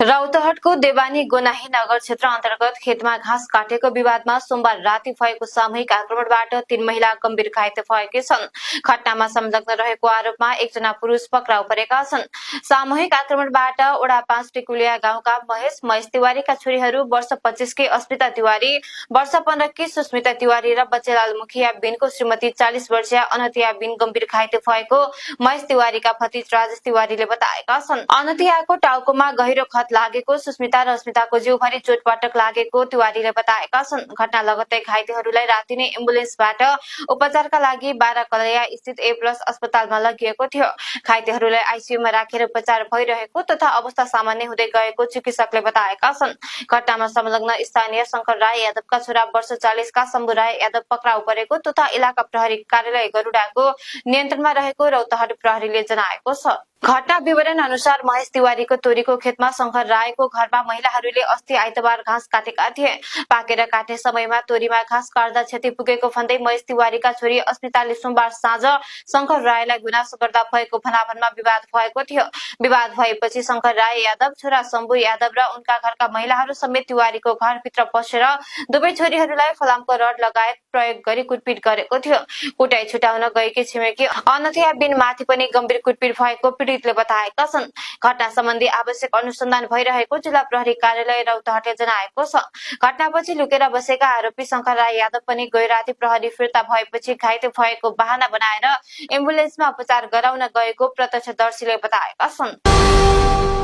रौतहटको देवानी गोनाही नगर क्षेत्र अन्तर्गत खेतमा घाँस काटेको विवादमा सोमबार राति भएको सामूहिक आक्रमणबाट 3 महिला गम्भीर घाइते भएकी छन्। घटनामा संलग्न रहेको आरोपमा एकजना पुरुष पक्राउ परेका छन्। सामूहिक आक्रमणबाट ओडा 5 टिकुलिया गाउँका महेश तिवारीका छोरीहरू वर्ष 25 की अस्मिता तिवारी, वर्ष 15 की सुस्मिता तिवारी र बच्चेलाल मुखिया बिनको श्रीमती 40 वर्षीय अनतिया बिन गम्भीर घाइते भएको महेश तिवारीका भतिज राजेश तिवारीले बताएका छन्। अनतियाको टाउकोमा गहिरो खत लागेको, सुस्मिता र अस्मिताको जिउभरि चोटपटक लागेको तिवारीले बताएका छन्। घटना लगत्तै घाइतेहरूलाई राति नै एम्बुलेन्सबाट उपचारका लागि बाराकलया स्थित A+ अस्पतालमा लगिएको थियो। घाइतेहरूलाई आइसियुमा राखेर उपचार भइरहेको तथा अवस्था सामान्य हुँदै गएको चिकित्सकले बताएका छन्। घटनामा संलग्न स्थानीय शंकर राय यादवका छोरा वर्ष 40 का शम्भु राय यादव पक्राउ परेको तथा इलाका प्रहरी कार्यालय गरुडाको नियन्त्रणमा रहेको रौतहट प्रहरीले जनाएको छ। घटना विवरण अनुसार महेश तिवारीको तोरीको खेतमा शंकर रायको घरमा महिलाहरूले अस्ति आइतबार घाँस काटेका थिए। पाकेर काट्ने समयमा तोरीमा घाँस काट्दा क्षति पुगेको भन्दै महेश तिवारीका छोरी अस्मिताले सोमबार साँझ शंकर रायलाई गुनासो गर्दा भएको भनाभनमा विवाद भएको थियो। विवाद भएपछि शंकर राय यादव, छोरा शम्भु यादव र उनका घरका महिलाहरू समेत तिवारीको घरभित्र पसेर दुवै छोरीहरूलाई फलामको रड लगायत प्रयोग गरी कुटपिट गरेको थियो। कुटाई छुटाउन गएकी छिमेकी अनथिया बिन माथि पनि गम्भीर कुटपिट भएको पीडितले बताएका छन्। घटना सम्बन्धी आवश्यक अनुसन्धान भइरहेको जिल्ला प्रहरी कार्यालय रौतहटले जनाएको छ। घटनापछि लुकेर बसेका आरोपी शंकर राय यादव पनि गैराती प्रहरी फिर्ता भएपछि घाइते भएको बहाना बनाएर एम्बुलेन्समा उपचार गराउन गएको प्रत्यक्षदर्शीले बताएका छन्।